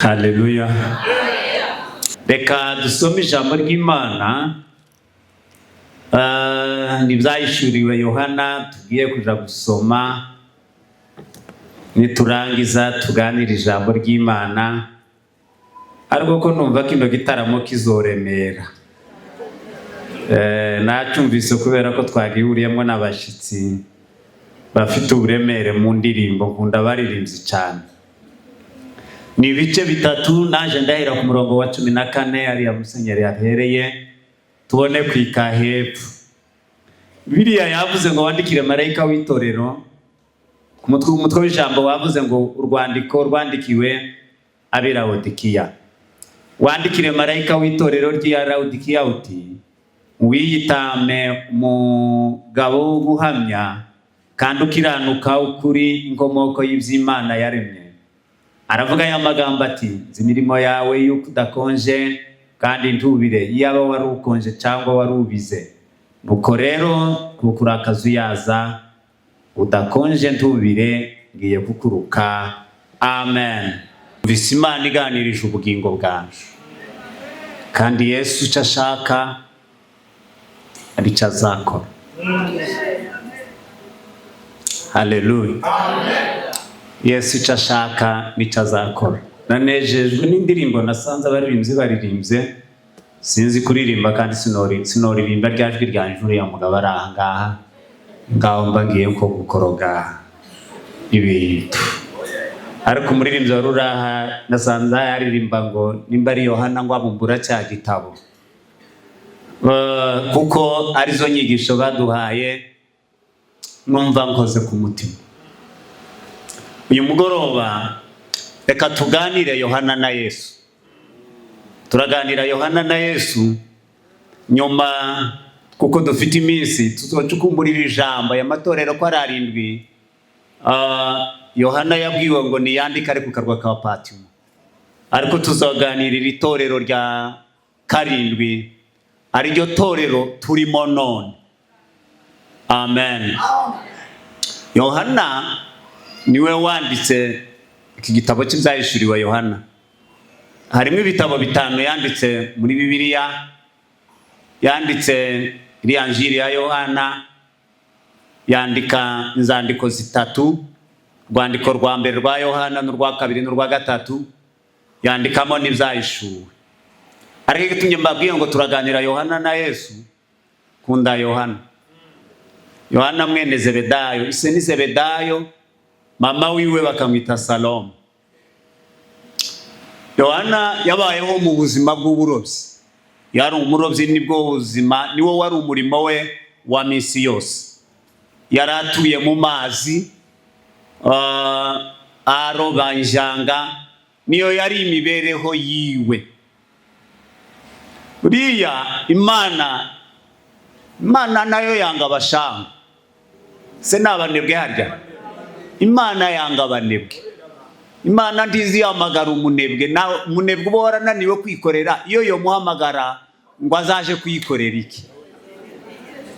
Haleluya. Reka dusome ijambo ry'Imana. Ni ibyahishuriwe Yohana tugiye kuja gusoma. Niturangiza tuganire ijambo ry'Imana, ariko ko numva kino gitaramo kizoremera. Nacyumvise kubera ko twagihuriyemo n'abashyitsi bafite uburemere mu ndirimbo. Nkunda abaririmbyi cyane. Ni ibice bitatu. Naje ndahera ku murongo wa 14, ariya musenyeri yahereye, tubone kwika hepfo. Biriya yavuze ngo wandikire marayika w'itorero. Ku mutwe w'ijambo wavuze ngo urwandiko rwandikiwe ab'i Lawodikiya. Wandikire marayika w'itorero ry'i Lawodikiya uti: "Wiyitame umugabo wo guhamya kandi ukiranuka ukuri, inkomoko y'iby'Imana yaremye, aravuga aya magambo ati: Nzi imirimo yawe y'uko udakonje kandi ntubire. Iyaba wari ukonje cyangwa wari ubize! Nuko rero kuko uri akazuyaza, udakonje, ntubire, ngiye kukuruka." Amen. Mvise Imana iganirije ubugingo bwanje, kandi Yesu icyo ashaka aricyo azakora. Haleluya. Yesu icyo ashaka nicyo azakora. Nanejejwe n'indirimbo nasanze abaririmbyi baririmbye. Sinzi kuririmba kandi sinoririmba rya jwi ryanjye. Uriya mugabo ari aha ngaha, ngaho mba ngiye nko gukoroga ibintu. Ariko umuririmbyi wari uri aha nasanze yaririmba ngo nimba ari Yohana ngo abumbura cya gitabo, kuko arizo nyigisho baduhaye, numva nkoze ku mutima. Uyu mugoroba reka tuganire Yohana na Yesu. Turaganira Yohana na Yesu. Nyuma, kuko dufite iminsi, tuzocukumburira ijambo aya matorero ko ari arindwi. Yohana yabwiwe ngo niyandike ari ku karwa ka Patimo, ariko tuzaganirira itorero rya karindwi, ariryo torero turimo none. Amen. Yohana niwe wanditse iki gitabo cy'ibyahishuriwe Yohana. Harimo ibitabo bitanu yanditse muri Bibiliya. Yanditse iriya njiri ya Yohana, yandika inzandiko zitatu, urwandiko rwa mbere rwa Yohana n'urwa kabiri n'urwa gatatu, yandikamo n'ibyahishuwe. Ariko igitumye mbabwiye ngo turaganira Yohana na Yesu, kunda Yohana. Yohana mwene Zebedayo, ise ni Zebedayo, mama wiwe bakamwita Salomo. Yohana yabayeho mu buzima bw'uburobyi. Yari umurobyi, nibwo buzima, niwo wari umurimo we wa minsi yose. Yari atuye mu mazi, aroba injanga, niyo yari imibereho yiwe. Buriya Imana nayo yanga abashanga. Se ni abanebwe harya? Imana yanga abanebwe. Imana ntizi yahamagara umunebwe. Nawe umunebwe uba warananiwe kwikorera, iyo yomuhamagara ngo azaje kuyikorera iki?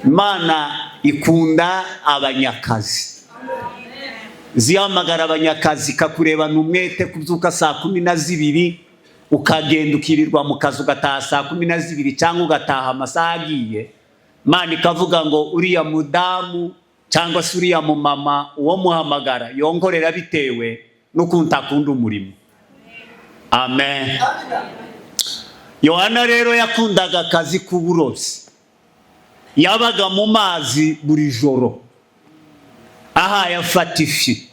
Imana ikunda abanyakazi. Zihamagara abanyakazi, ikakurebana umwete, kubyuka saa 12 ukagenda ukirirwa mu kazi, ugataha saa 12 cyangwa ugataha amasaha agiye. Imana ikavuga ngo uriya mudamu cyangwa se uriya mumama, uwo muhamagara yongorera bitewe n'ukuntu akunda umurimo. Amen. Yohana rero yakundaga akazi k'uburobyi. Yabaga mu mazi buri joro, ahaye afata ifi,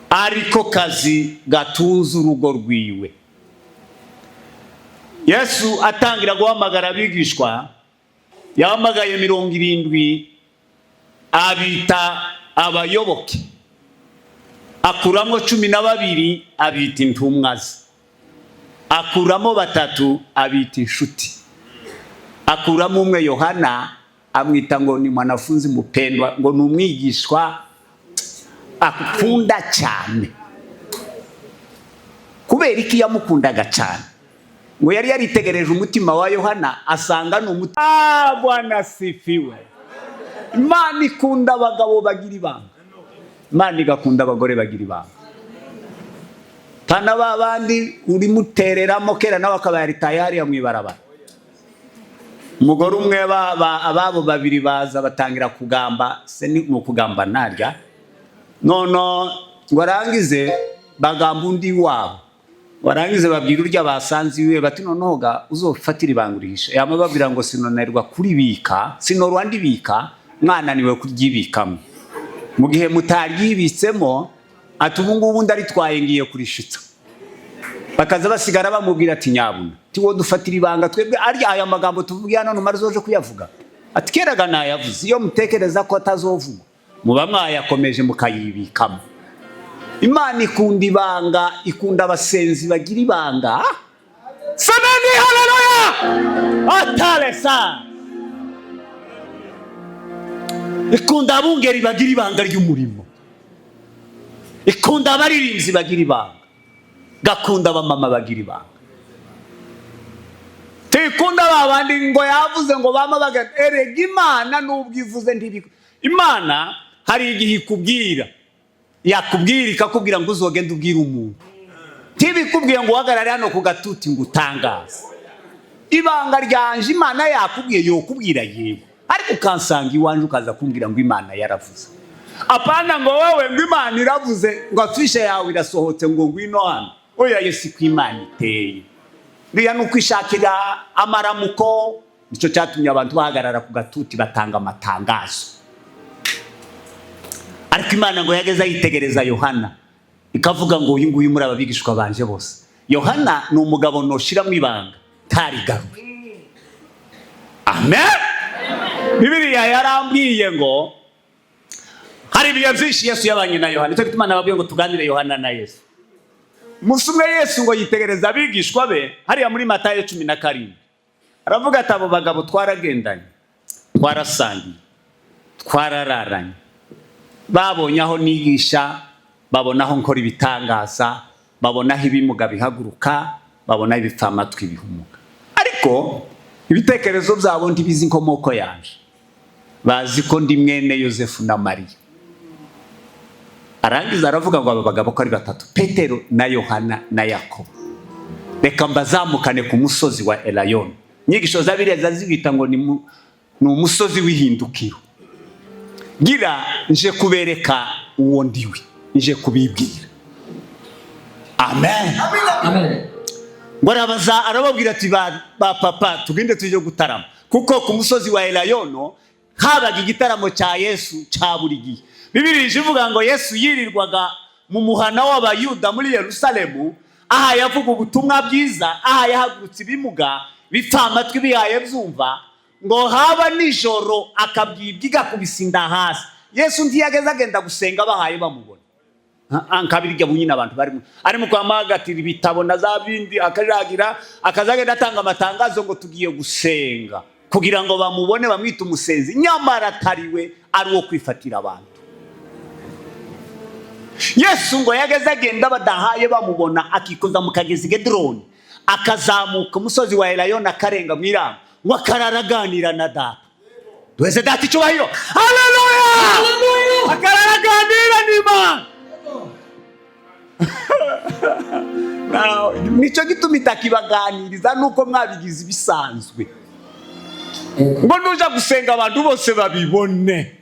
ariko kazi gatunze urugo rwiwe. Yesu atangira guhamagara abigishwa, yahamagaye 70, abita abayoboke, akuramo 12 abita intumwa ze, akuramo batatu abita inshuti, akuramo umwe Yohana amwita ngo ni mwanafunzi mupendwa, ngo ni umwigishwa akunda cyane. Kubera iki yamukundaga cyane? Ngo yari yaritegereje umutima wa Yohana, asanga ni umutima. Ah, Bwana sifiwe! Imana ikunda abagabo bagira ibanga, Imana igakunda abagore bagira ibanga. Pana ba bandi urimutereramo kera nawe akaba yaritaye hariya mu ibarabara. Umugore umwe ababo babiri baza batangira kugamba, se ni ukugamba narya nono ngo arangize bagamba undi wabo, warangize babwira urya basanze iwe bati noneho ga uzofatira ibanga urihisha. Yama babwira ngo sinonerwa kuribika, sinorwa ndibika, mwananiwe kuryibikamo mu gihe mutaryibitsemo. Ati ubu ngubu ndaritwaye ngiye kurishitsa. Bakaza basigara bamubwira ati nyabuna tiwo dufatira ibanga twebwe, arya aya magambo tuvugiye hano numara uzoje kuyavuga. Ati keraga nayavuze, iyo mutekereza ko atazovugwa muba mwayakomeje mukayibikamo. Imana ikunda ibanga, ikunda abasenzi bagira ibanga. Semeni haleluya ataresa. Ikunda abungeri bagira ibanga ry'umurimo, ikunda abaririmbyi bagira ibanga, gakunda abamama bagira ibanga. Tikunda babandi ngo yavuze ngo bama bagenda. Erega Imana nubwo ivuze ntibiko. Imana hari igihe ikubwira, yakubwira ikakubwira ngo uzogende ubwire umuntu, ntibikubwiye ngo uhagarare hano ku gatuti ngo utangaze ibanga ryanje. Imana yakubwiye yokubwira yego, ariko ukansanga iwanje ukaza kumbwira ngo Imana yaravuze. Apana ngo wowe ngo Imana iravuze ngo afishe yawe irasohotse ngo ngwino hano. Oya, yo si ko Imana iteye. Biriya ni ukwishakira amaramuko. Nicyo cyatumye abantu bahagarara ku gatuti batanga amatangazo. Ariko Imana ngo yageze yitegereza Yohana ikavuga ngo uyu nguyu muri aba bigishwa banje bose, Yohana ni umugabo noshira mu ibanga tarigarure. Amen. Bibiliya yarambwiye ngo hari ibihe byinshi Yesu yabanye na Yohana. Nicyo gituma nababwiye ngo tuganire Yohana na Yesu. Umunsi umwe Yesu ngo yitegereza abigishwa be hariya muri Matayo 17, aravuga ati abo bagabo twaragendanye, twarasangiye, twarararanye, babonye aho nigisha, babona aho nkora ibitangaza, babona aho ibimuga bihaguruka, babona ibipfamatwi bihumuka, ariko ibitekerezo byabo ntibizi inkomoko yanje, bazi ko ndi mwene Yosefu na Mariya. Arangiza aravuga ngo aba bagabo ko ari batatu, Petero na Yohana na Yakobo, reka mbazamukane ku musozi wa Elayono. Inyigisho za Bibiliya zibita ngo ni umusozi w'ihindukiro. Gira nje kubereka uwo ndiwe, nje kubibwira. Amen. Amen. Ngo arabaza arababwira ati ba papa tugende tujye gutarama, kuko ku musozi wa Elayono habaga igitaramo cya Yesu cya buri gihe. Bibiliya ivuga ngo Yesu yirirwaga mu muhana w'Abayuda muri Yerusalemu, aha yavuga ubutumwa bwiza, aha yahagurutse ibimuga bipfamatwi bihaye byumva, ngo haba nijoro akabwibwa igakubisa inda hasi. Yesu ntiyageze agenda gusenga bahaye bamubona. Nkabirya bunyine abantu barimo arimo kwamagatira ibitabo na za bindi, akajagira akazagenda atanga amatangazo ngo tugiye gusenga kugira ngo bamubone bamwite umusenzi, nyamara atariwe, ari uwo kwifatira abantu. Yesu ngo yageze agenda badahaye bamubona, akikoza mu kagezi Gedroni, akazamuka umusozi wa Elayono, akarenga mu irambo, ngo akarara aganira na data. Duheze data icyubahiro. Haleluya! Akarara aganira n'Imana. Nicyo gituma itakibaganiriza nuko mwabigize ibisanzwe, ngo nuja gusenga abantu bose babibone.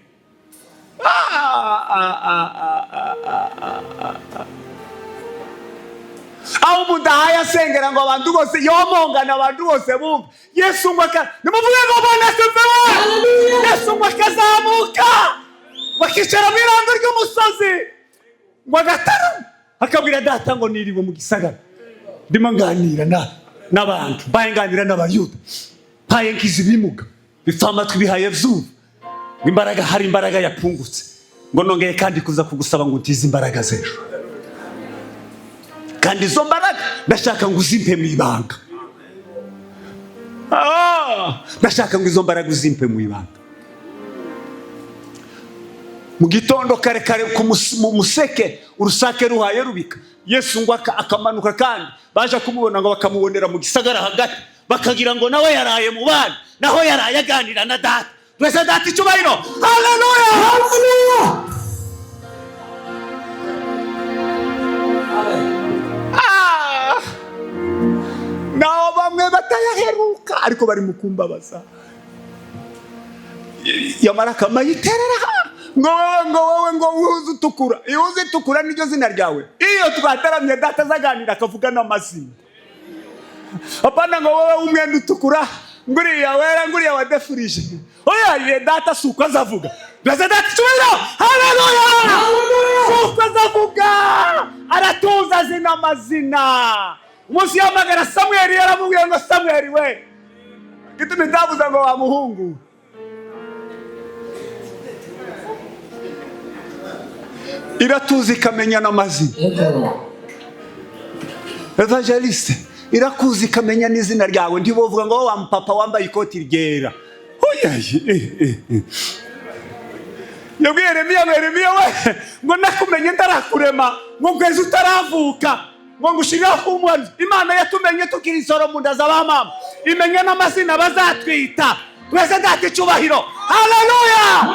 Aho umudahaye asengera ngo abantu bose yomongana, abantu bose bumve. Yesu ngo nimuvuge ngo Bwana asifiwe. Yesu ngo akazamuka ngo akicara mu irango ry'umusozi, ngo agatarama, akabwira data ngo niriwe mu gisagara ndimo nganira n'abantu, mbaye nganira n'Abayuda, mbaye nkiza ibimuga bipfa amatwi bihaye byumva, imbaraga hari imbaraga yapungutse, ngo nongeye kandi kuza kugusaba ngo untize imbaraga z'ejo, kandi izo mbaraga ndashaka ngo uzimpe mu ibanga. Ndashaka ngo izo mbaraga uzimpe mu ibanga. Mu gitondo kare kare mu museke urusake ruhaye rubika, Yesu ngo akamanuka, kandi baje kumubona ngo bakamubonera mu gisagara hagati, bakagira ngo nawe yaraye mu bana, naho yaraye aganira na data. Twese data icyubahiro. Haleluya! Haleluya! Ariko bari mu kumbabaza. Yamara akamayiterera ngo wowe, ngo wowe, ngo uhuze utukura, ihuze itukura niryo zina ryawe. Iyo twataramye data azaganira akavuga n'amazina. Apana ngo wowe w'umwenda utukura, nguriya wera, nguriya wadefurije. Oya ye, data si uko azavuga. Mbese data icyubahiro, haleluya, si uko azavuga, aratuza azi n'amazina. Umunsi yahamagara Samweli yaramubwiye ngo Samweli we, gituma itavuze ngo wa muhungu. Iratuza ikamenya n'amazina. Evangeliste irakuza ikamenya n'izina ryawe. Ntibovuga ngo wa papa wambaye ikoti ryera. Oya, yabwiye Yeremiya ngo Yeremiya we, ngo nakumenye ntarakurema, ngo nkwezi utaravuka, ngo ngushirireho umuhanuzi. Imana yatumenye tukiri isoro mu nda za ba mama, imenye n'amazina bazatwita. Twese data icyubahiro, haleluya.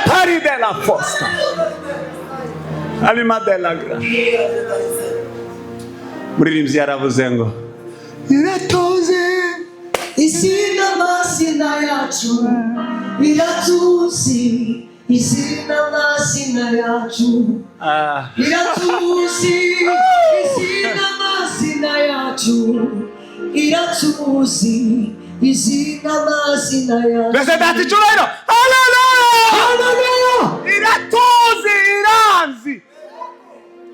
Pari della fosta alima della gra. Muririmbyi yaravuze ngo iratuze Izina amazina yacu, iratuzi izina amazina yacu, iratuzi izina amazina yacu, iratuzi izina amazina yacu. Mbese data icyubahiro, haleluya. Iratuzi, iranzi,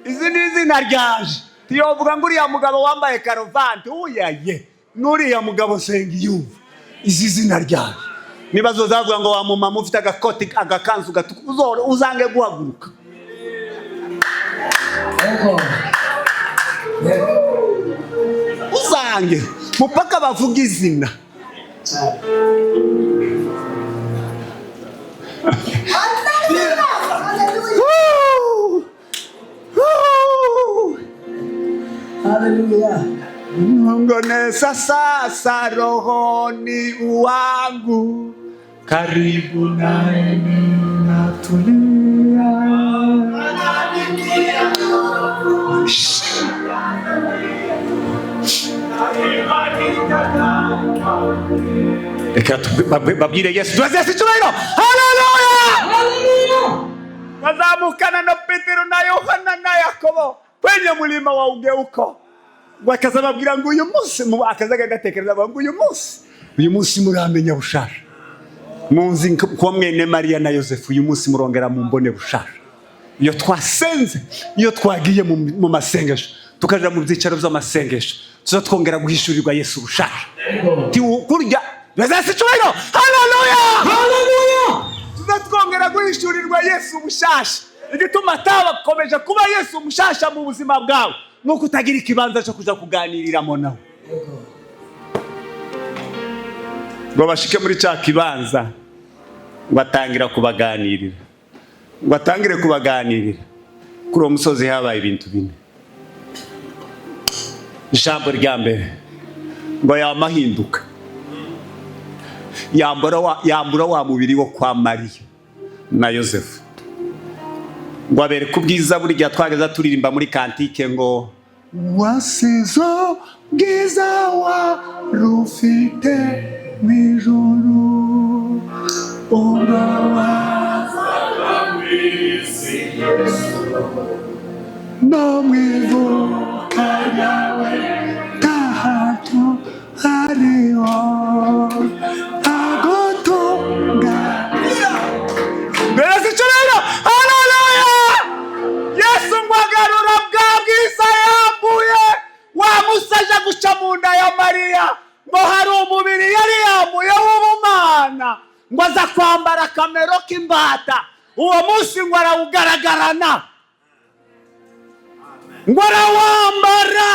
izi ni izina ryaje. Ntiyovuga ngo uriya mugabo wambaye karuvati, uyaye n'uriya mugabo Nsengiyumva, izi zina ryaje. Niba zozavuga ngo wa mumama ufite agakoti agakanzu gatukura, uzange guhaguruka. Uzange mupaka bavuga izina. Haleluya. Nongoneza sasa rohoni wangu, karibu naye ninatulia. Reka babwire Yesu, tubaze Yesu icyubahiro, haleluya. Bazamukana na Petero na Yohana na Yakobo kwenye mulima wa ugeuko. Bakaza babwira ngo uyu munsi, akaza agatekereza ngo uyu munsi muramenya bushasha, munzi ko mwene Mariya na Yosefu, uyu munsi murongera mumbone bushasha. Iyo twasenze, iyo twagiye mu masengesho, tukaja mu byicaro by'amasengesho, tuza twongera guhishurirwa Yesu bushasha. Kurya Yesu icyubahiro, haleluya. Tuza twongera guhishurirwa Yesu bushasha. Igituma atabakomeje kuba Yesu mushasha mu buzima bwawe nuko utagira ikibanza cyo kuja kuganiriramo nawe. Ngo bashike muri cya kibanza, ngo atangira kubaganirira, ngo atangire kubaganirira. Kuri uwo musozi habaye ibintu bine. Ijambo rya mbere ngo yamahinduka, yambura wa mubiri wo kwa Mariya na Yosefu, ngo abereke ubwiza. Burya twageza turirimba muri kantike ngo wasizo bwiza wa rufite mu ijuru, ubwo wazaga mu isi no mu ivuka ryawe tahantu hariho agutunga. Mbese icyubahiro, haleluya. Yesu ngo agarura bwa bwiza yambuye wa musaja guca mu nda ya Mariya, ngo hari umubiri yari yambuye w'ubumana, ngo aza kwambara akamero k'imbata. Uwo munsi ngo arawugaragarana, ngo arawambara.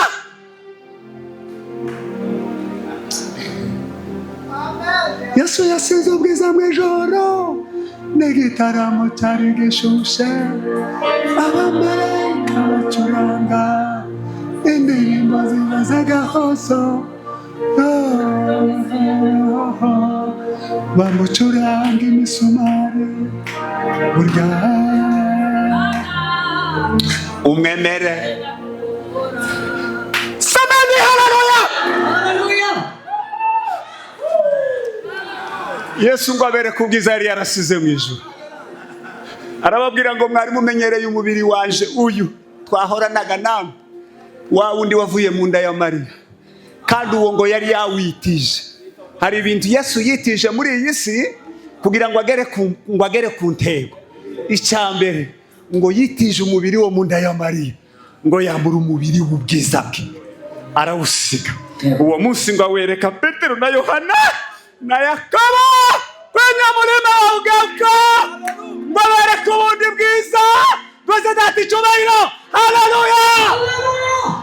Yesu yasize ubwiza mu ijoro n'igitaramo cyari gishushe, abamarayika bacuranga indirimbo zibaza agahozo, bamucuranga imisumari burya. Umwemere. Semeni haleluya. Haleluya. Yesu ngo abereke ubwiza yari yarasize mu ijuru, arababwira ngo mwari mumenyereye umubiri wanje uyu twahoranaga namwe, wa wundi wavuye mu nda ya Mariya, kandi uwo ngo yari yawitije. Hari ibintu Yesu yitije muri iyi si kugira ngo agere ku ntego. Icya mbere ngo yitije umubiri wo mu nda ya Mariya, ngo yambura umubiri w'ubwiza bwe arawusiga. Uwo munsi ngo awereka Petero na Yohana na Yakobo kwenye murima wa Ugaka, ngo abereke ubundi bwiza. Rwose Data icyubahiro, haleluya.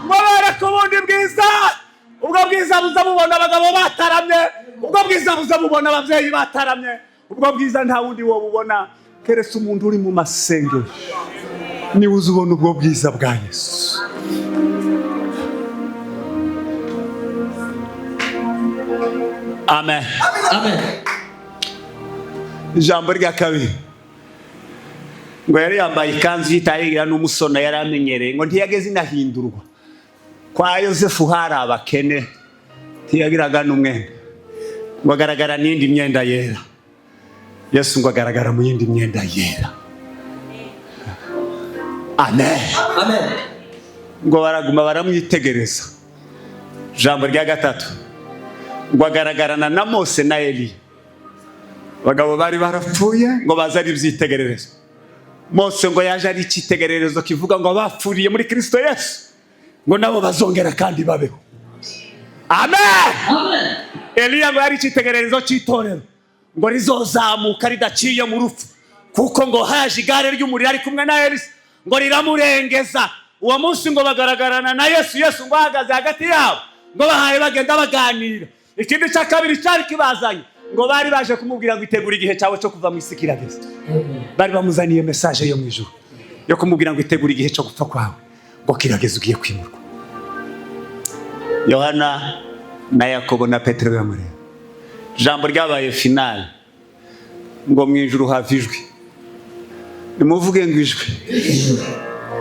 Ngo abereke ubundi bwiza. Ubwo bwiza buza bubona abagabo bataramye, ubwo bwiza buza bubona ababyeyi bataramye, ubwo bwiza nta wundi wo bubona keretse umuntu uri mu masengesho, niwe uza ubona ubwo bwiza bwa Yesu. Amen. Amen. Ijambo rya kabiri ngo yari yambaye ikanzu y'itayigira n'umusona yari amenyereye, ngo ntiyageze inahindurwa. Kwa Yosefu hari abakene, ntiyagiraga n'umwenda, ngo agaragara n'indi myenda yera. Yesu ngo agaragara mu yindi myenda yera. Amen. Amen. Ngo baraguma baramwitegereza. Ijambo rya gatatu ngo agaragarana na Mose na Eliya, abagabo bari barapfuye ngo baze ari ibyitegererezo. Mose ngo yaje ari icyitegererezo kivuga ngo bapfuriye muri Kristo Yesu, ngo nabo bazongera kandi babeho. Amen. Amen. Eliya ngo yari icyitegererezo cy'itorero, ngo rizozamuka ridaciye mu rupfu, kuko ngo haje igare ry'umuriro ari kumwe na Elisa, ngo riramurengeza. Uwo munsi ngo bagaragarana na Yesu, Yesu ngo ahagaze hagati yabo, ngo bahaye bagenda baganira. Ikindi cya kabiri cyari kibazanye, ngo bari baje kumubwira ngo itegura igihe cyawe cyo kuva mu isi kirageze. Bari bamuzaniye message yo mu ijuru yo kumubwira ngo itegura igihe cyo gupfa kwawe, ngo kirageze ugiye kwimurwa. Yohana na Yakobo na Petero bamureba. Ijambo ryabaye finale, ngo mu ijuru hava ijwi. Nimuvuge ngo ijwi,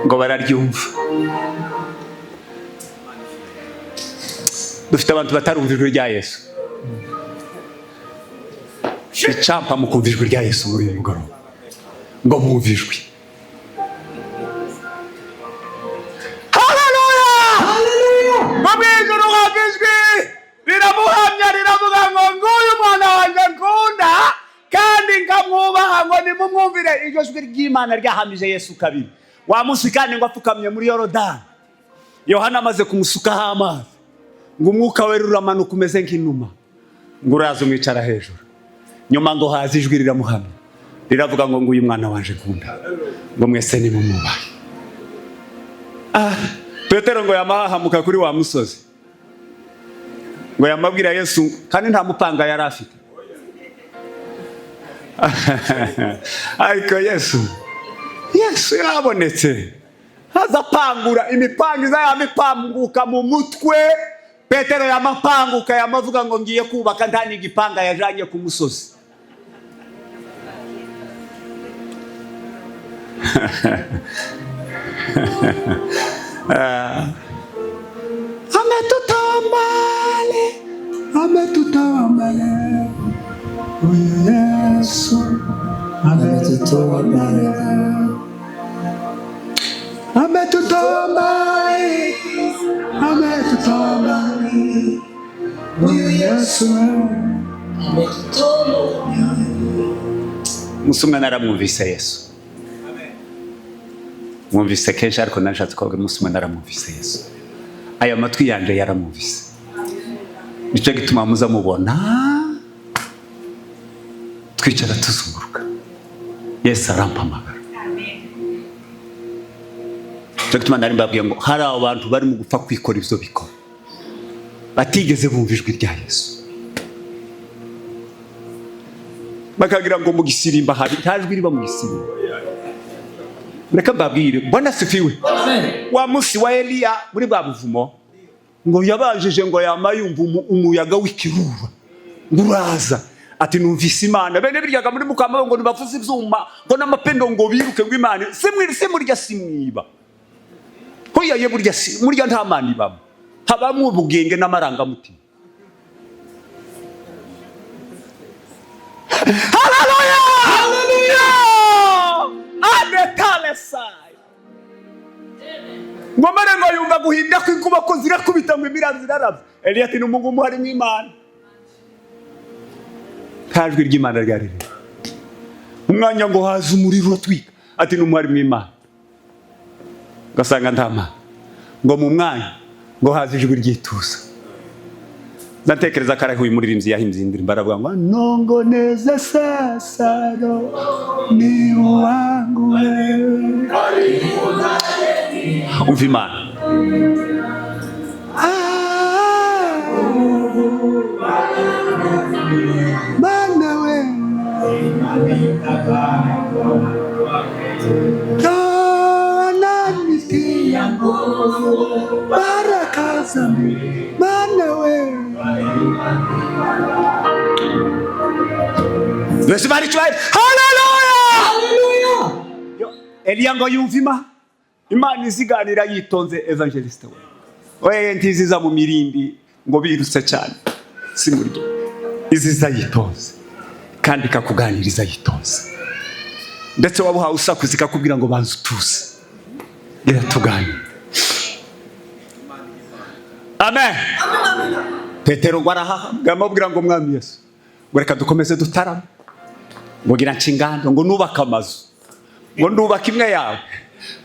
ngo bararyumva. Dufite abantu batarumva ijwi rya Yesu. Icampa mukumva ijwi rya Yesu muri uyu mugoroba, ngo bumve ijwi. Haleluya! Ngo mu ijuru hava ijwi riramuhamya, riravuga ngo nguyu mwana wanjye nkunda kandi nkamwubaha, ngo nimumwumvire. Iryo jwi ry'Imana ryahamije Yesu kabiri. Wa munsi kandi ngo apfukamye muri Yorodani, Yohana amaze kumusukaho amazi, ngo umwuka we uramanuka umeze nk'inuma, ngo uraza umwicara hejuru. Nyuma ngo haza ijwi riramuhamya, riravuga ngo nguyu mwana wanje nkunda, ngo mwese nimumwubahe. Petero ngo yamahahamuka kuri wa musozi, ngo yamabwira Yesu, kandi nta mupanga yari afite. Ariko Yesu yabonetse, aza pangura imipanga iza yamipanguka mu mutwe. Petero yamapanguka yamavuga ngo ngiye kubaka nta n'igipanga yajanye ku musozi. Ametutambale, ametutambale, uyu Yesu ametutambale, ametutambale, ametutambale, uyu Yesu Ametutambale. Umunsi umwe naramwumvise Yesu. Mwumvise kenshi, ariko nashatse kuvuga umunsi umwe naramwumvise Yesu. Aya matwi yanje yaramwumvise. Nicyo gituma muza mubona twicara tuzunguruka. Yesu arampamagara. Nicyo gituma nari mbabwiye ngo hari abantu bari mu gupfa kwikora ibyo bikora, batigeze bumva ijwi rya Yesu, bakagira ngo mu gisirimba hari nta jwi riba mu gisirimba. Reka mbabwire, Bwana sifiwe. Wa munsi wa Eliya muri bwa buvumo, ngo yabajije ngo yama yumva umuyaga w'ikiruba ngo uraza, ati numvise Imana. Bene biryaga muri mukama ngo nibavuze ibyuma ngo n'amapendo ngo biruke ngo Imana simurya simwiba. Hoya ye, burya si burya nta Mana ibamo, habamo ubugenge n'amarangamutima. Haleluya, haleluya! Anetalesai ngo mare ngo yumva guhinda kw'inkuba ko zirakubita, ngo imirambi ziraravye. Eliya ati: "N'umungumu harimo Imana." Nta jwi ry'Imana ryari riri. Umwanya ngo haza umuriro uratwika, ati: "N'umu harimo Imana." Ugasanga nta Mana. Ngo mu mwanya ngo haza ijwi ry'ituza. Ndatekereza ko ariho uyu muririmbyi yahimbye indirimbo, aravuga ngo: "Nongoneze sasa ni wangu wewe." Umva Imana. Ah, Mana we, ananitia nguvu baraka za Mana we. Mbese bari cyubahiro, haleluya! Hallelujah. Eliya ngo yumva Imana iziganira yitonze. Evangeliste we, oye, ntiziza mu mirindi ngo birutse cyane, simurye. Iziza yitonze kandi ikakuganiriza yitonze, ndetse waba uhawe usakuza ikakubwira ngo: "Banza utuze, iratuganira." Amen. Petero ngo arahaha, amubwira ngo: "Mwami Yesu," ngo, "reka dukomeze dutarame," ngo, "gira nshingando," ngo, "nubake amazu," ngo, "ndubake imwe yawe,"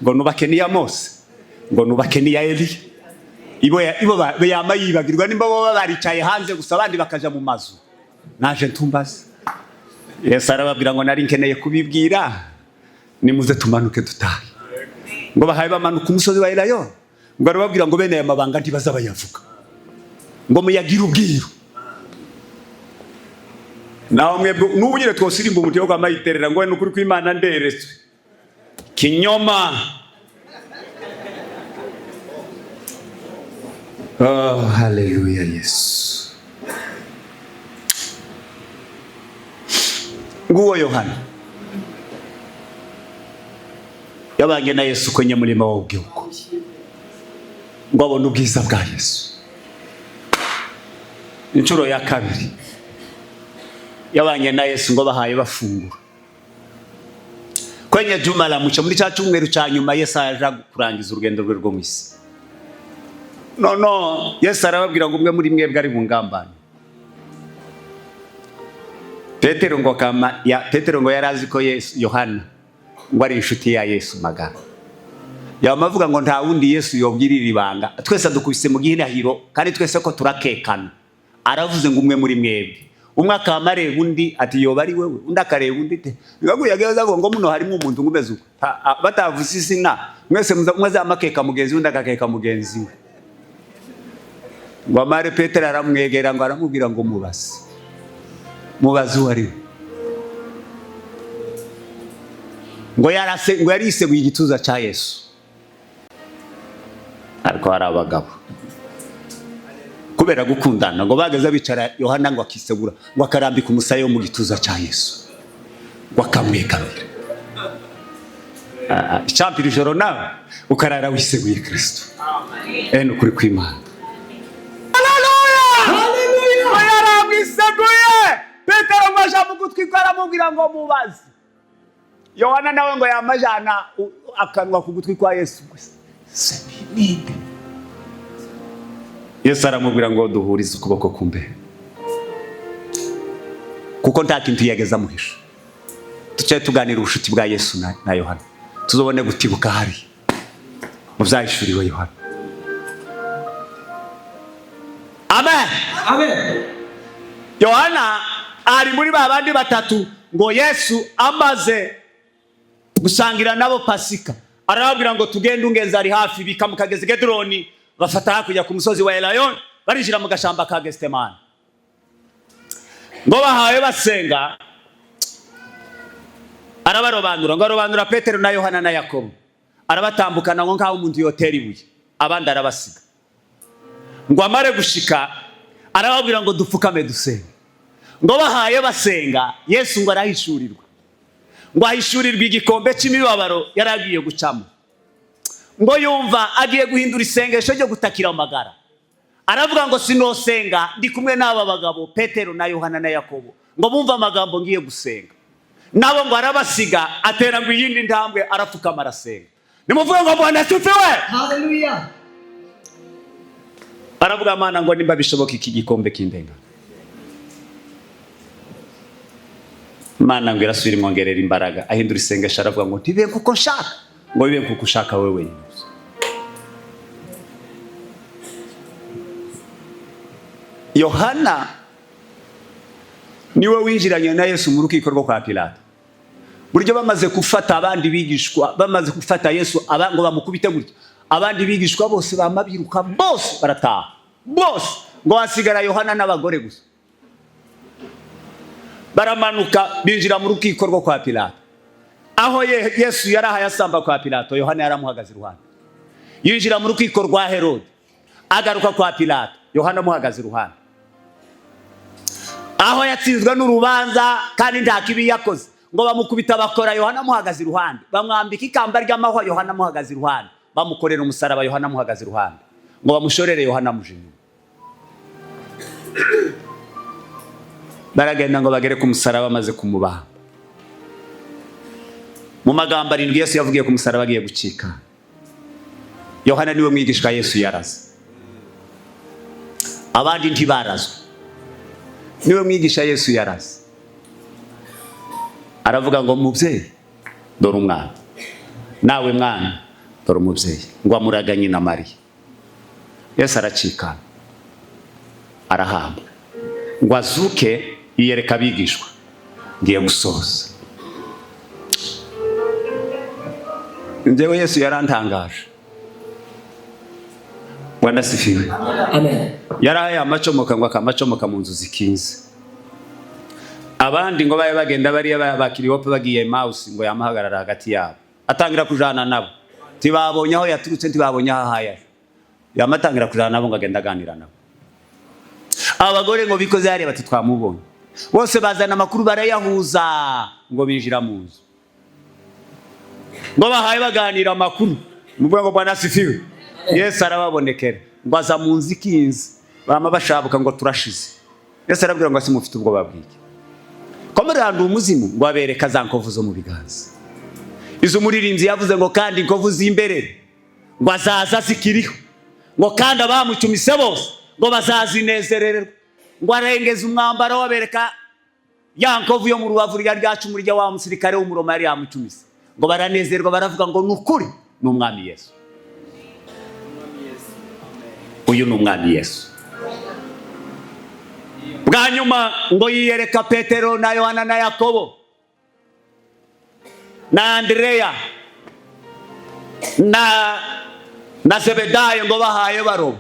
ngo, "nubake n'iya Mose," ngo, "nubake n'iya Eliya." Ibo yama yibagirwa nimba bo baricaye hanze gusa, abandi bakaja mu mazu. Naje ntumbaze. Yesu arababwira ngo: "Nari nkeneye kubibwira, nimuze tumanuke dutahe." Ngo bahaye bamanuka umusozi wa Elayo, ngo arababwira ngo: "Bene aya mabanga ntibazabayavuga, ngo muyagire ubwiru." Naho mwebwe n'ubu nyine twosirimba umutwe wo kwamayiterera ngo ni ukuri kw'Imana nderetswe kinyoma. Oh, haleluya, Yesu! Nguwo Yohana yabanye na Yesu kwenye mlima wa ugeuko, ngo abone ubwiza bwa Yesu. Inshuro ya kabiri yabanye na Yesu, ngo bahaye bafungura kwenye juma la mwisho, muri cya cyumweru cya nyuma Yesu aja kurangiza urugendo rwe rwo mu isi. No Yesu arababwira ngo: "Umwe muri mwebwe ari bungambane." Petero ngo kama ya Petero ngo yari azi ko Yesu, Yohana ngo ari inshuti ya Yesu magara. Yama avuga ngo nta wundi Yesu yobwirira ibanga, twese dukubise mu gihirahiro kandi twese ko turakekana. Aravuze ngo: "Umwe muri mwebwe." Umwe akama areba undi ati: "Yoba ari wewe?" Undi akareba undi te bigaguye ageza avuga ngo: "Muno harimo umuntu umeze uko." Batavuze izina, mwese umwe azamakeka mugenzi we, undi agakeka mugenzi we. Ngo amare, Petero aramwegera, ngo aramubwira ngo: "Mubaze, mubaze uwo ari we." Ngo yarase, ngo yariseguye igituza cya Yesu. Ariko hari abagabo kubera gukundana ngo bageze bicara, Yohana ngo akisegura, ngo akarambika umusaya wo mu gituza cya Yesu, ngo akamwegamira. Icampira ijoro nawe ukarara wiseguye Kristo. Ni ukuri kw'Imana. Hallelujah. Ngo yaramwiseguye. Petero ngo aja mu gutwi kwe, aramubwira ngo: "Mubaze." Yohana nawe ngo yamajana akanwa ku gutwi kwa Yesu gusa. Se ninde? Yesu aramubwira ngo: "Duhurize ukuboko ku mbehe," kuko nta kintu yageza amuhisha. Tucaye tuganira ubucuti bwa Yesu na Yohana, tuzobone gutibuka hari mu byahishuriwe Yohana. Amen. Amen. Yohana ari muri ba bandi batatu. Ngo Yesu amaze gusangira nabo Pasika, arababwira ngo: "Tugende, ungenzi ari hafi." Bika mu kagezi Gedroni, bafata hakurya ku musozi wa Elayon, barinjira mu gashamba ka Gesitemani. Ngo bahawe basenga, arabarobanura, ngo arobanura Petero na Yohana na Yakobo, arabatambukana ngo nk'aho umuntu yotera ibuye, abandi arabasiga. Ngo amare gushika, arababwira ngo: "Dupfukame dusenge." Ngo bahaye basenga, Yesu ngo arahishurirwa, ngo ahishurirwe igikombe cy'imibabaro yari agiye gucamo. Ngo yumva agiye guhindura isengesho ryo gutakira amagara. Aravuga ngo sinosenga ndi kumwe n'aba bagabo Petero na Yohana na Yakobo, ngo bumve amagambo ngiye gusenga. Nabo ngo arabasiga, atera ngo iyindi ntambwe, arapfukama, arasenga. Nimuvuge ngo Bwana asifiwe. Hallelujah. Aravuga: "Mana," ngo, "nimba bishoboka iki gikombe kindenga." Imana ngo irasubira imwongerera imbaraga, ahindura isengesho, aravuga ngo ntibibe kuko nshaka, ngo bibe kuko ushaka wowe wenyine gusa. Yohana niwe winjiranye na Yesu mu rukiko rwo kwa Pilato. Buryo bamaze gufata abandi bigishwa, bamaze gufata Yesu ngo bamukubite gutya, abandi bigishwa bose bama biruka, bose barataha bose, ngo hasigara Yohana n'abagore gusa. Baramanuka binjira mu rukiko rwo kwa Pilato, aho Yesu yarahaye asamba kwa Pilato. Yohana yaramuhagaze iruhande. Yinjira mu rukiko rwa Herode, agaruka kwa Pilato, Yohana amuhagaze iruhande. Aho yatsinzwe n'urubanza kandi nta kibi yakoze, ngo bamukubita bakora, Yohana amuhagaze iruhande. Bamwambika ikamba ry'amahwa, Yohana amuhagaze iruhande. Bamukorera umusaraba, Yohana amuhagaze iruhande. Ngo bamushorere, Yohana amuje inyuma. Baragenda ngo bagere ku musaraba, bamaze kumubamba. Mu magambo 7 Yesu yavugiye ku musaraba agiye gucika, Yohana niwe mwigishwa Yesu yaraze, abandi ntibarazwe. Niwe mwigisha Yesu yaraze. Aravuga ngo mubyeyi dore umwana, nawe mwana dore umubyeyi. Ngo amuraga nyina Mariya. Yesu aracikana, arahamba, ngo azuke yiyereka abigishwa. Ngiye gusoza. Njyewe Yesu yarantangaje. Bwana asifiwe. Amen. Yarahaye amacomoka, ngo akamacomoka mu nzu zikinze. Abandi ngo babe bagenda bariya bakiriyope bagiye Emausi, ngo yamahagarara hagati yabo, atangira kujana nabo. Ntibabonye aho yaturutse, ntibabonye aho ahaye. Yamatangira kujana nabo, ngo agenda aganira nabo. Abagore ngo bikoze hariya bati twamubonye. Bose bazana amakuru barayahuza, ngo binjira mu nzu, ngo bahaye baganira amakuru. Muvuga ngo Bwana asifiwe. Yesu arababonekera, ngo aza mu nzu ikinze, bama bashabuka ngo turashize. Yesu arabwira ngo simufite ubwoba bw'iki, ko muri umuzimu? Ngo abereka za nkovu zo mu biganza, izo umuririmbyi yavuze ngo kandi inkovu z'imbere ngo azaza zikiriho, ngo kandi abamucumise bose ngo bazazinezerererwa. Ngo arengeza umwambaro, wabereka ya nkovu yo mu rubavu rya ryacumu rya wa musirikare w'umuroma yari yamucumise. Ngo baranezerwa, baravuga ngo ni ukuri ni umwami Yesu. Uyu ni umwami Yesu. Bwa nyuma ngo yiyereka Petero na Yohana na Yakobo na Andereya na Zebedayo, ngo bahaye baroba,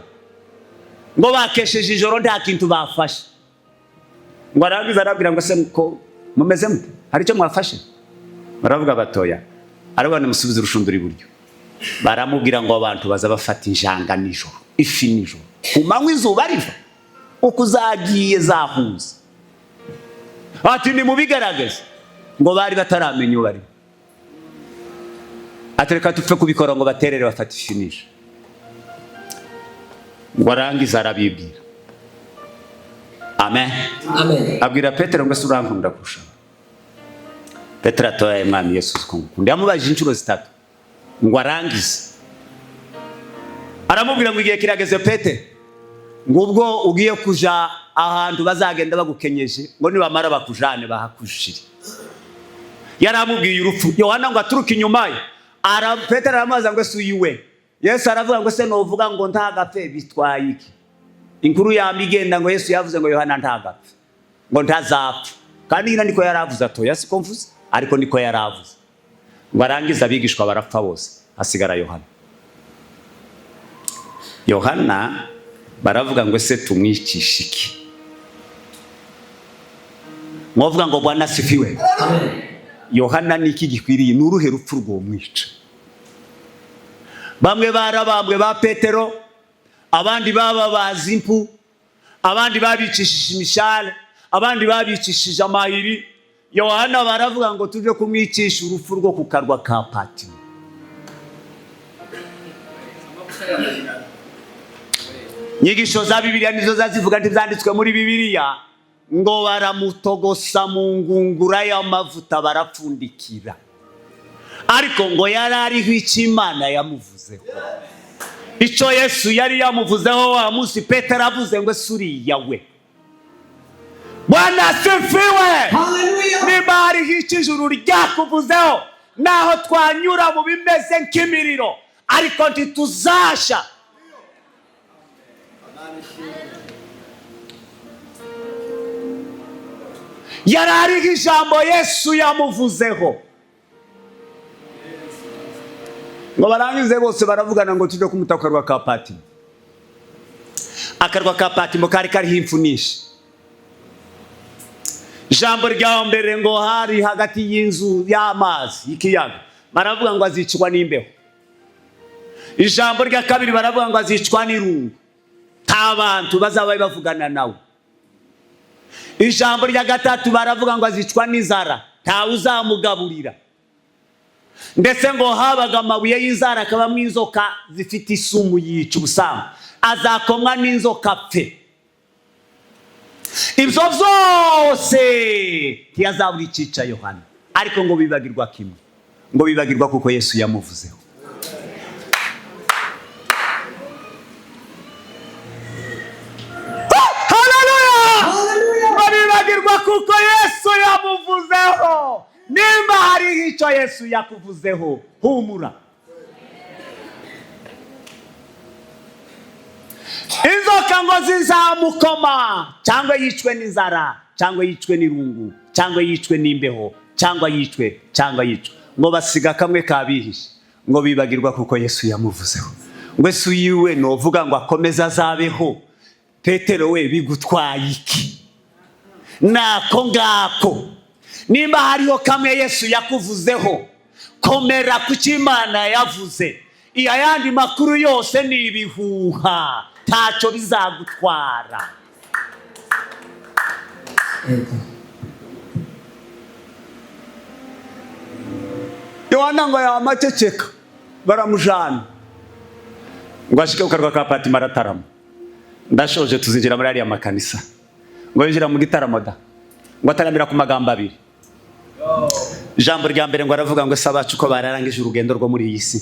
ngo bakesheje ijoro nta kintu bafashe. Ngo arangiza arabwira ngo se ko mumeze mute, hari icyo mwafashe? Baravuga batoya. Aravuga nimusubize urushundura iburyo. Baramubwira ngo abantu baza bafata injanga nijoro, ifi nijoro, ku manywa izuba riva, uko uzagiye zahunze. Ati nimubigaragaze. Ngo bari bataramenya uwo barimo. Ati reka tupfe kubikora, ngo baterere bafata ifi nijoro. Ngo arangiza arabibwira. Amen. Amen. Abwira Petero ngo ese urankunda kurusha? Petero atoya mwami Yesu ko ngukunda. Yamubajije inshuro 3, ngo arangize aramubwira ngo igihe kirageze Petero, ngo ubwo ugiye kuja ahantu bazagenda bagukenyeje, ngo nibamara bakujane bahakushire. Yaramubwiye urupfu. Yohana ngo aturuke inyuma ye. Petero aramubaza ngo ese uyiwe? Yesu aravuga ngo se novuga ngo ntagapfe bitwaye iki? Inkuru yamba igenda ngo Yesu yavuze ngo Yohana ntagapfe, ngo ntazapfa. Kandi nyina niko yaravuze, atoya siko mvuze, ariko niko yaravuze. Ngo arangize abigishwa barapfa bose, hasigara Yohana. Yohana baravuga ngo ese tumwicishe iki? Mwovuga ngo Bwana asifiwe. Amen. Yohana niki gikwiriye? Ni uruhe rupfu rwomwica? Bamwe barabambwe ba Petero, abandi bababaza impu, abandi babicishije imishale, abandi babicishije amahiri. Yohana baravuga ngo tuje kumwicisha urupfu rwo ku karwa ka Patimo. Inyigisho za Bibiliya nizo zazivuga, ntibyanditswe muri Bibiliya ngo baramutogosa mu ngungura y'amavuta barapfundikira, ariko ngo yari ariho icyo Imana yamuvuzeho. Icyo Yesu yari yamuvuzeho wa munsi Petero avuze ngo ese uriya we. Bwana asifiwe. Haleluya. Nimba hariho icyo ijuru ryakuvuzeho, naho twanyura mu bimeze nk'imiriro, ariko ntituzasha. Yari ariho ijambo Yesu yamuvuzeho. Ngo barangize bose baravugana ngo tujye kumuta ku karwa ka Patimo. Akarwa ka Patimo kari kariho impfu nyinshi. Ijambo rya mbere ngo hari hagati y'inzu y'amazi y'ikiyaga, baravuga ngo azicwa n'imbeho. Ijambo rya kabiri baravuga ngo azicwa n'irungu, nta bantu bazaba bavugana nawe. Ijambo rya gatatu baravuga ngo azicwa n'inzara, ntawe uzamugaburira. Ndetse ngo habaga amabuye y'inzara akabamo inzoka zifite isumu yica ubusambo, azakomwa n'inzoka apfe. Ibyo byose ntiyazabura icyica Yohana, ariko ngo bibagirwa kimwe, ngo bibagirwa kuko Yesu yamuvuzeho. Haleluya! Haleluya. Ngo bibagirwa kuko Yesu yamuvuzeho. Nimba hariho icyo Yesu yakuvuzeho, humura. Inzoka ngo zizamukoma, cyangwa yicwe n'inzara, cyangwa yicwe n'irungu, cyangwa yicwe n'imbeho, cyangwa yicwe, cyangwa yicwe. Ngo basiga kamwe kabihishe, ngo bibagirwa kuko Yesu yamuvuzeho. Ngo Yesu yiwe novuga ngo akomeze azabeho. Petero we bigutwaye iki? Nako ngako. Nimba hariho kamwe Yesu yakuvuzeho, komera ku cyo Imana yavuze. Iya yandi makuru yose ni ibihuha, ntacyo bizagutwara. Yego. Yohana ngo yamaceceka, baramujana ngo ashike ku karwa ka Patimo aratarama. Ndashoje, tuzinjira muri ariya makanisa. Ngo yinjira mu gitaramo da, ngo ataramira ku magambo abiri. Ijambo rya mbere ngo aravuga ngo ese abacu ko bararangije urugendo rwo muri iyi si,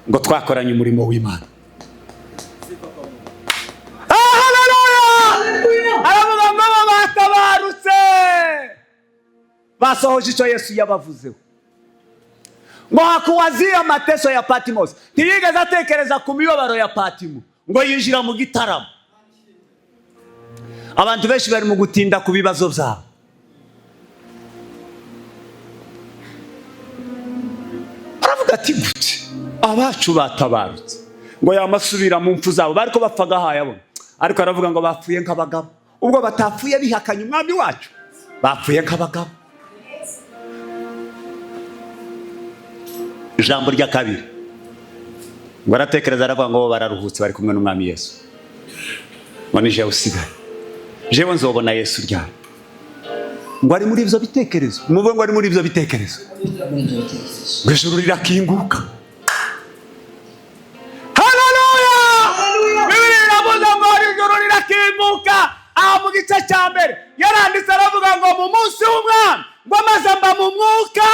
ngo twakoranye umurimo w'Imana. Haleluya! Haleluya. Aravuga ngo abo batabarutse basohoje icyo Yesu yabavuzeho. Ngo hakuwazia mateso ya Patmos, ntiyigeze atekereza ku mibabaro ya Patimo, ngo yinjira mu gitaramo. Abantu benshi bari mu gutinda ku bibazo byabo. Aravuga ati gute abacu batabarutse, ngo yamasubira mu mpfu zabo, bariko bapfaga hayabona. Ariko aravuga ngo bapfuye nk'abagabo, ubwo batapfuye bihakanye umwami wacu, bapfuye nk'abagabo. Ijambo rya kabiri ngo aratekereza aravuga ngo bo bararuhutse bari kumwe n'umwami Yesu, ngo ni jewe usigaye, jewe nzobona Yesu ryari. Ngo ari muri ibyo bitekerezo, muvuge ngo ari muri ibyo bitekerezo, Muri ibyo bitekerezo. ngo ijuru rirakinguka. Haleluya! Haleluya. Bibiliya iravuga ngo ijuru rirakinguka. Aha mu gice cya mbere yaranditse aravuga ngo mu munsi w'umwami ngo maze mba mu mwuka.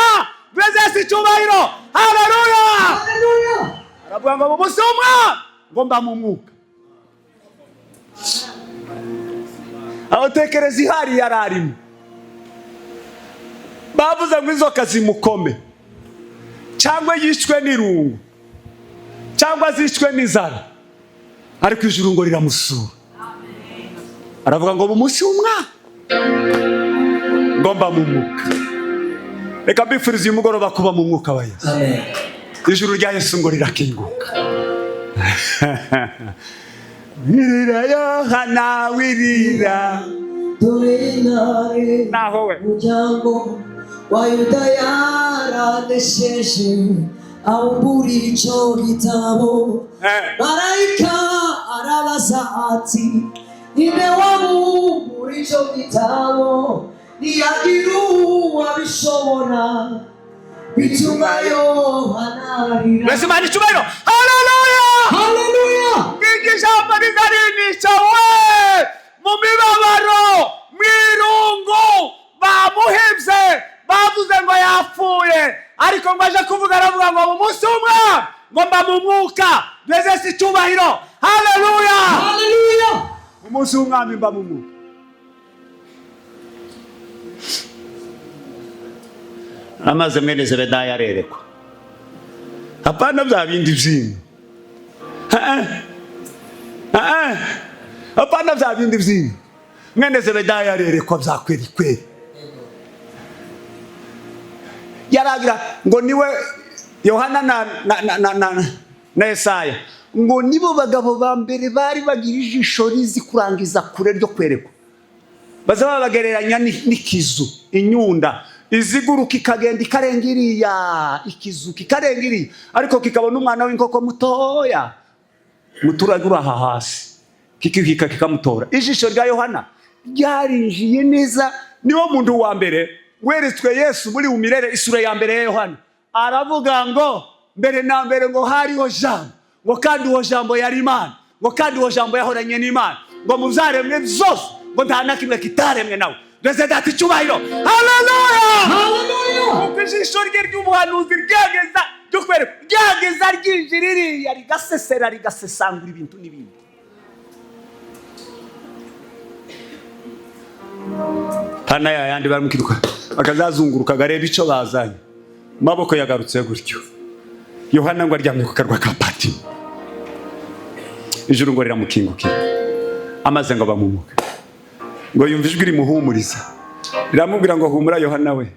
Yesu icyubahiro. Haleluya! Haleluya. Aravuga ngo mu munsi w'umwami ngo mba mu mwuka. Aho tekereza ihari yari arimo, bavuze ngo inzoka zimukome, cyangwa yicwe n'irungu, cyangwa zicwe n'inzara, ariko ijuru ngo riramusura. Aravuga ngo mu munsi w'umwami ngo mba mu mwuka. Reka mbifurize uyu mugoroba kuba mu mwuka wa Yesu. Amen. Ijuru rya Yesu ngo rirakinguka. Wirira Yohana wirira, Dore intare naho we umuryango wa Yuda yaranesheje, awumbura icyo gitabo. Marayika arabaza ati ninde wabumbura icyo gitabo? Ntiyagira uwabishobora, bituma Yohana arira. Mbese Imana icyubahiro. Haleluya! Haleluya! Narinisha we mu mibabaro, mu irungu, bamuhebye, bavuze ngo yapfuye, ariko ngo aje kuvuga, aravuga ngo mu munsi w'umwami ngo mba mu mwuka. Mbese icyubahiro, haleluya! Haleluya. Mu munsi w'umwami mba mu mwuka. Amaze mwene Zebedayo arerekwa, hapana bya bindi by'inka, hapana bya bindi by'inka. Mwene Zebedayo arerekwa bya kweri kweri. Yaragira ngo niwe Yohana na Yesaya, ngo nibo bagabo ba mbere bari bagira ijisho rizi kurangiza kure ryo kwerekwa. Baza babagereranya n'ikizu, inyunda iziguruka ikagenda ikarenga iriya, ikizu kikarenga iriya, ariko kikabona umwana w'inkoko mutoya muturage uri aha hasi, kikihika kikamutora. Ijisho rya Yohana ryarinjiye neza. Niwo muntu wa mbere weretswe Yesu muri umirere. Isura ya mbere ya Yohana aravuga ngo mbere na mbere ngo hariho Jambo, ngo kandi uwo Jambo yari Imana, ngo kandi uwo Jambo yahoranye n'Imana, ngo mu byaremwe byose ngo nta na kimwe kitaremwe nawe. Mbese Data icyubahiro, haleluya! Haleluya. Kuko ijisho rye ry'ubuhanuzi ryageza ryo kwereka ryageza ryinjira iriya, rigasesera, rigasesangura ibintu n'ibindi. Pana ya yandi baramukiruka bakazazunguruka areba icyo bazanye, maboko yagarutse gutyo. Yohana ngo aryamye ku karwa ka Patimo, ijuru ngo riramukingukira, amaze ngo bamumuke, ngo yumva ijwi rimuhumuriza riramubwira ngo humura Yohana we,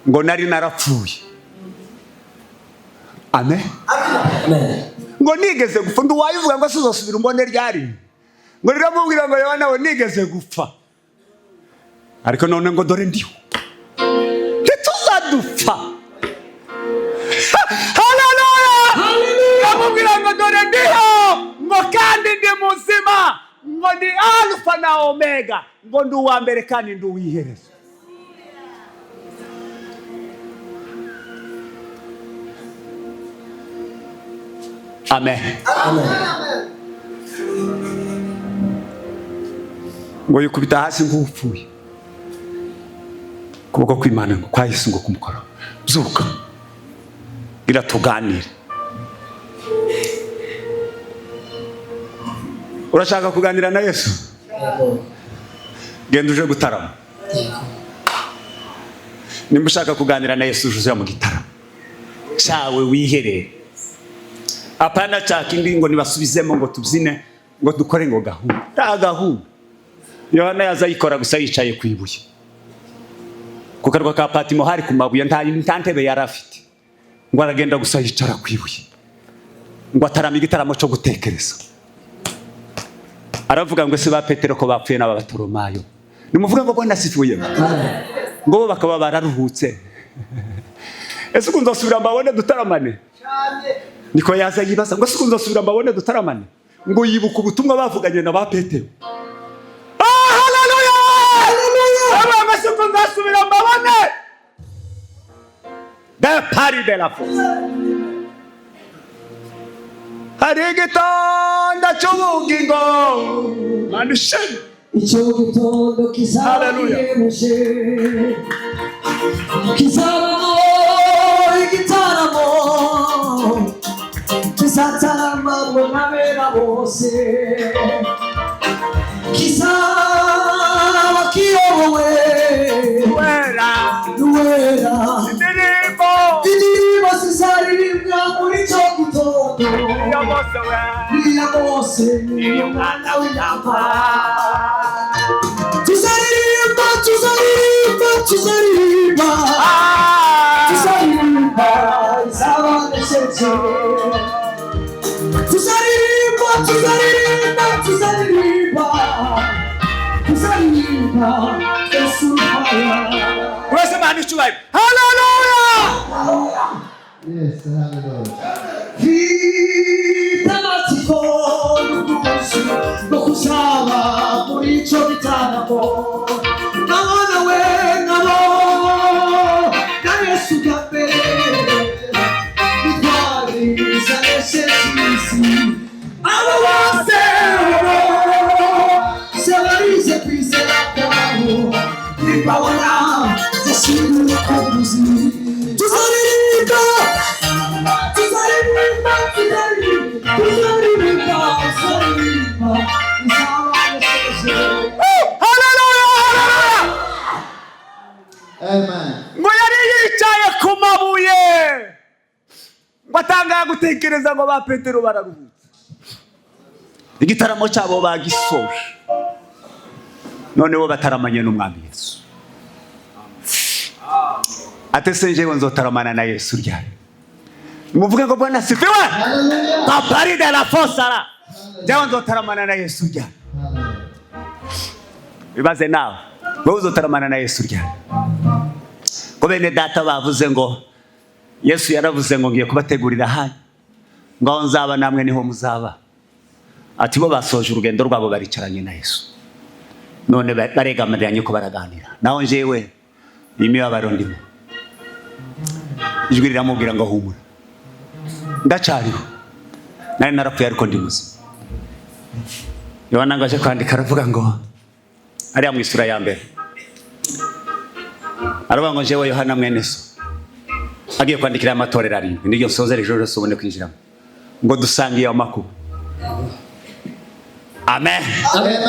ngo nari narapfuye. Amen. Amen. Ngo nigeze gupfa, ndi wayivuga ngo sizosubira umbone ryari. Ngo riramubwira ngo Yohana we nigeze gupfa, ariko none ngo dore ndiho, ntituzadupfa. Haleluya! Riramubwira ngo dore ndiho, ngo kandi ndi muzima, ngo ndi Alfa na Omega, ngo ndi uwa mbere kandi ndi uw'iherezo. Amen. Amen. Ngo yikubita hasi nk'upfuye, ukuboko kw'Imana ngo kwa Yesu ngo kumukora, byuka gira tuganire. Urashaka kuganira na Yesu? Genda uje gutarama. Nimba ushaka kuganira na Yesu, uje mu gitaramo cyawe wiherere, apana cya kindi ngo nibasubizemo ngo tubyine ngo dukore ngo gahunda. Nta gahunda. Yohana yaza yikora gusa yicaye ku ibuye ku karwa ka Patimo, hari ku mabuye, nta ntebe yari afite, ngo aragenda gusa yicara ku ibuye, ngo atarama igitaramo cyo gutekereza. Aravuga ngo ese ba Petero ko bapfuye n'aba Batoromayo, nimuvuga ngo Bwana asifuye, ngo bo bakaba bararuhutse, ese ukunze asubira mbabone dutaramane? Niko yaza yibaza ngo ese ukunze asubira mbabone dutaramane, ngo yibuka ubutumwa bavuganye na ba Petero. Ah, haleluya! Haleluya! Ngo ese ukunze asubira mbabone de Paris de la force. Hari igitondo cy'ubugingo manisheni. Icyo gitondo kizaba gihebuje, kizabamo igitaramo, kizataramamo n'abera bose, kizaba kiyobowe n'uwera. Indirimbo Indirimbo zizaririmbwa muri icyo gitondo, ya Mose we, iya Mose iy'umwana w'intama. Tuzaririmba, tuzaririmba, tuzaririmba, tuzaririmba izabanesheje. Tuzaririmba, tuzaririmba, tuzaririmba, tuzaririmba Yesu fire. Wese Mana icyubahiro, haleluya! Yes, hallelujah. Mfite amatsiko n'ubwuzu bwo kuzaba muri icyo gitaramo, nkabona we, nkabo na Yesu bwa mbere, intwari zanesheje isi. Ngo atangaye gutekereza ngo ba Petero bararuhutse, igitaramo cyabo bagisoje, noneho bataramanye n'Umwami Yesu. Ate se njyewe nzotaramana na Yesu ryari? Muvuge ngo Bwana asifiwe. Hallelujah. Papari de la fosara, njyewe nzotaramana na Yesu ryari? Bibaze nawe, wowe uzotaramana na Yesu ryari? Ko bene data bavuze ngo Yesu yaravuze ngo ngiye kubategurira hanyu, ngo aho nzaba namwe niho muzaba. Ati bo basoje urugendo rwabo, baricaranye na Yesu, none baregamiranye ko baraganira. Naho njyewe iyi mibabaro ndimo, ijwi riramubwira ngo humura, ndacariho, nari narapfuye ariko ndi muzima. Yohana ngo aje kwandika, aravuga ngo ariya mu isura ya mbere, aravuga ngo njyewe Yohana mwene so, agiye kwandikira amatorero arindwi, niryo nsozera ijoro ryose ubone kwinjiramo, ngo dusangiye amakuba, amen. Amen.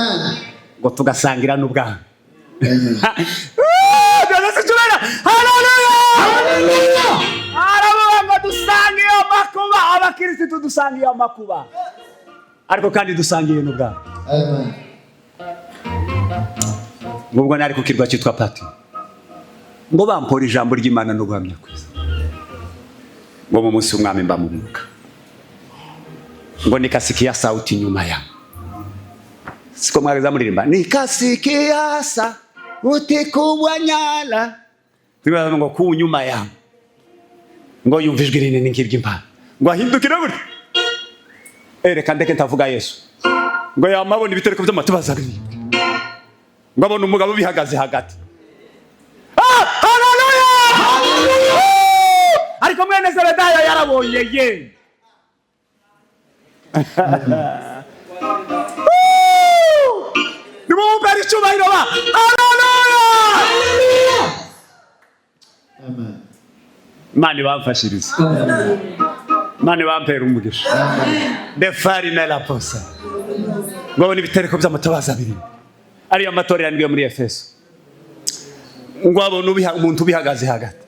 Ngo tugasangira n'ubwami. Amen. Haleluya! Aravuga ngo dusangiye amakuba, abakirisitu dusangiye amakuba, ariko kandi dusangiye n'ubwami. Amen. Ngubwo nari ku kirwa cyitwa Patimo, ngo bampora ijambo ry'Imana no guhamya kwiza, ngo mu munsi w'Umwami mba mu mwuka, ngo nikasikia sauti nyuma yangu. Siko mwageza muririmba nikasikia sauti kubwa nyala? Tubaza ngo ku nyuma yangu, ngo yumva ijwi rinini nk'iry'impanda, ngo ahindukire gutya, reka ndeke ntavuga Yesu, ngo yamabona ibitereko by'amatabaza, ngo abona umugabo bihagaze hagati. Ah, haleluya! Ariko mwene Zebedayo yarabonye ye. Nimumumpere icyubahiro ba, haleluya! Amen. Imana ibamfashirize, Imana ibampere umugisha. Defarine la posa, ngo abone ibitereko by'amatabaza abiri, ariyo matorero arindwi yo muri Efeso, ngo abone umuntu ubihagaze hagati,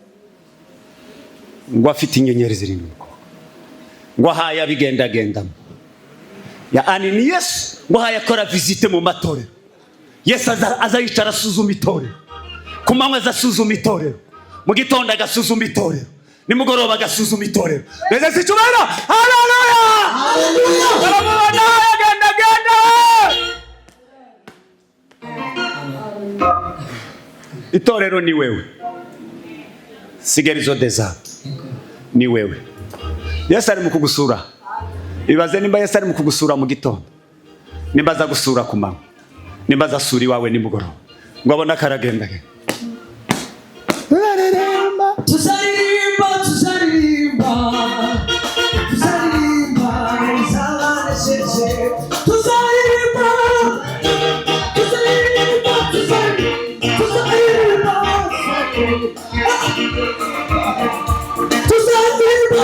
ngo afite inyenyeri zirindwi mu kuboko, ngo ahaye abigendagendamo. Yaani ni Yesu, ngo ahaye akora visite mu matorero. Yesu aza yicara asuzuma itorero ku manywa, aza asuzuma itorero mu gitondo, agasuzuma itorero nimugoroba, agasuzuma itorero. Mbese si icyubahiro? Haleluya! Baramubona agendagenda. Itorero ni wewe, sigerizo deza ni wewe. Yesu ari mu kugusura. Ibaze nimba Yesu ari mu kugusura mu gitondo, nimba aza gusura ku manywa, nimba aza asura iwawe nimugoroba, ngo abone akaragendagenda. Tuzaririmba, tuzaririmba, tuzaririmba izabanesheje, tuzaririmba, tuzaririmba, tuzaririmba, tuzaririmba, tuzaririmba, tuzaririmba,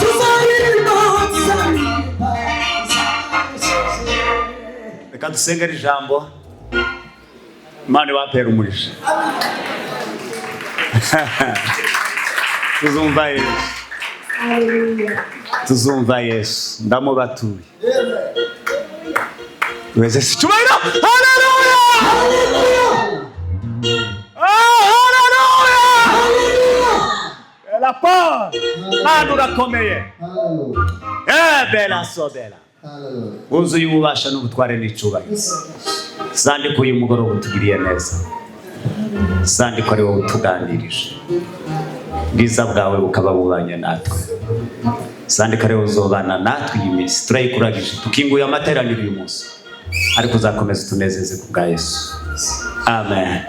tuzaririmba izabanesheje. Reka dusengere ijambo. Imana ibapera umugisha. Tuzumva Yesu, tuzumva Yesu, ndamubatuye weze si icyubahiro. Haleluya! Ah, haleluya! Bela Paul, Mana urakomeye. Hallelujah. Eh, bela sobela. Hallelujah. Wuzuye ububasha n'ubutware n'icyubahiro, sandiko uyu mugoroba utugiriye neza, sandiko ari wowe utuganirije, ubwiza bwawe bukaba bubanye natwe, sandiko ari wowe uzobana natwe iyi minsi turayikuragije, tukinguye amateraniro uyu munsi, ariko uzakomeza utunezeze ku bwa Yesu, amen.